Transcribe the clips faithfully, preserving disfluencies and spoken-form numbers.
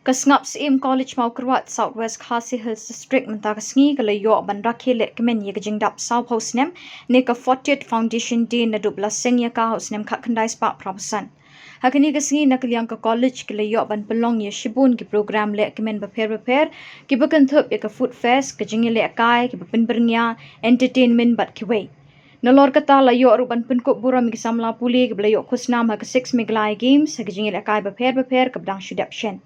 Ka Sngap Syiem College Mawkyrwat, South West Khasi Hills District, mynta ka sngi ka la ïoh ban rakhe lehkmen ïa ka jingdap sawphew snem ne ka fortieth Foundation Day naduh ba la seng ïa ka ha u snem khatkhyndai spah phra phew san. Ha kane ka sngi na ka liang ka college ki la ïoh ban pynlong ïa shibun ki program lehkmen bapher bapher kiba kynthup ïa ka food fest, ka jingïalehkai kiba pynbyrngia, entertainment bad kiwei. Nalor kata la ïoh ruh ban pynkup burom ïa ki samla pule kiba la ïoh khusnam ha ka Six Meghalaya Games ha ki jingïalehkai bapher bapher kaba dang shu dep shen.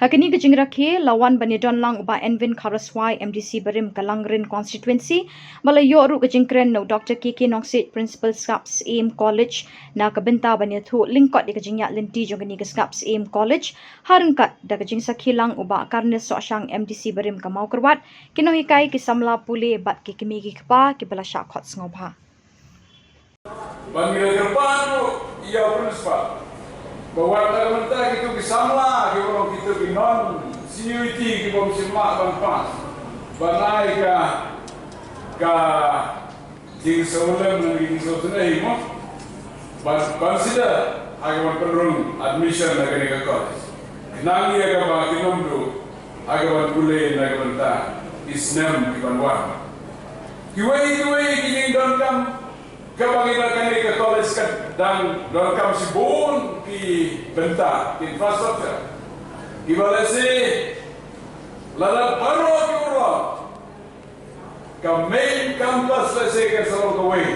Ha kane ka jingrakhe la wan ban ïadon lang u Bah Envin Kharaswai, M D C barim ka Langrin Constituency, ba la ïoh ruh ka jingkren na u Doctor K K Nongsiej, Principal Sngap Syiem College, na ka bynta ban ïathuh lyngkot ïa ka jingïaid lynti jong kane ka Sngap Syiem College, ha ryngkat da ka jingsakhi lang u Bah Karnis Sohshang, M D C barim ka Mawkyrwat, ki nonghikai, ki samla pule bad ki kmie ki kpa kiba la shah khot sngewbha. Ban ngi la kyrpad ruh ïa u principal ba wat la ka mynta kito ki samla kiba long kito ki non C U E T kibym shym lah ban pass, ban ai ka, ka jingsngewlem ne ka jingsngewtynnei mo, ban consider ha kaban pynrung admission na kane ka college. Khnang ïa kaba kin ym duh ha kaban pule na ka bynta ki snem kiban wan. Kiwei kiwei ki jingdonkam kaba ngi na kane ka college ka dang donkam shibun ki bynta, ki infrastructure, kiba lehse lada baroh ki urlong ka main campus lehse kan sa long kawei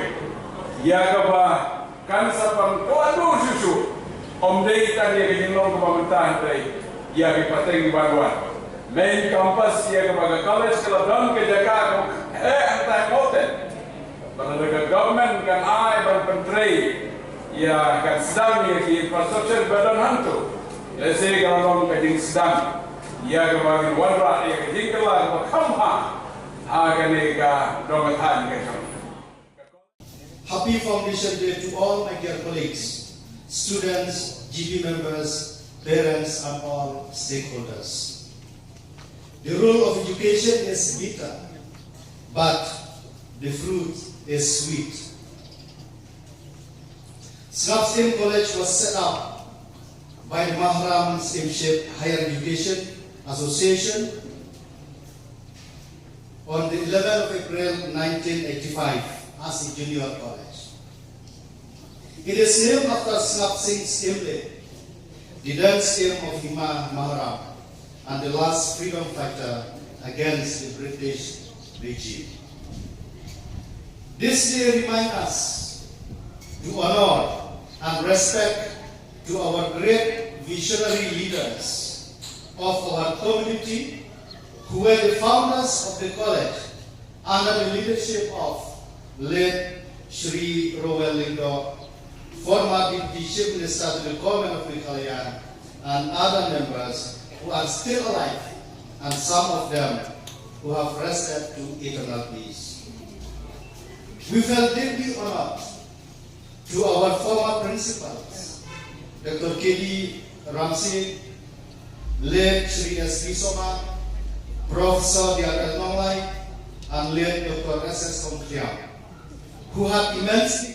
ïa kaba kan sa pynkylla dur shuh shuh. Ym dei tang ïa ka jinglong kaba mynta hynrei ïa ki pateng kiban wan. Main campus ïa kaba ka college ka la don ka jaka ka eh hangta hangno te. Bad lada ka government kan ai ban pyntrei ïa, kan sdang ïa ki infrastructure ba don hangto, lehse ka la long ka jingsdang ïa kaba ngin wanrah ïa ka jingkylla kaba kham bha ha kane ka dong ka thaiñ ka jong. Happy Foundation Day to all my dear colleagues, students, G B members, parents, and all stakeholders. The role of education is bitter, but the fruit is sweet. Sngap Syiem College was set up by the Maharam Syiemship Higher Education Association on the eleventh of April nineteen eighty-five as a junior college. It is named after Sngap Sing Syiem Leh, the then Syiem of Hima Maharam and the last freedom fighter against the British regime. This day reminds us to honor and respect to our great visionary leaders of our community who were the founders of the college under the leadership of late Shri Rowell Lyngdoh, former Deputy Chief Minister to the Government of Meghalaya, and other members who are still alive, and some of them who have rested to eternal peace. We felt deeply honored to our former principals, Doctor K D Ramsing, late Shri S P Somar, Professor D R L Nonglait, and late Doctor S S Thongkhlieh, who have immensely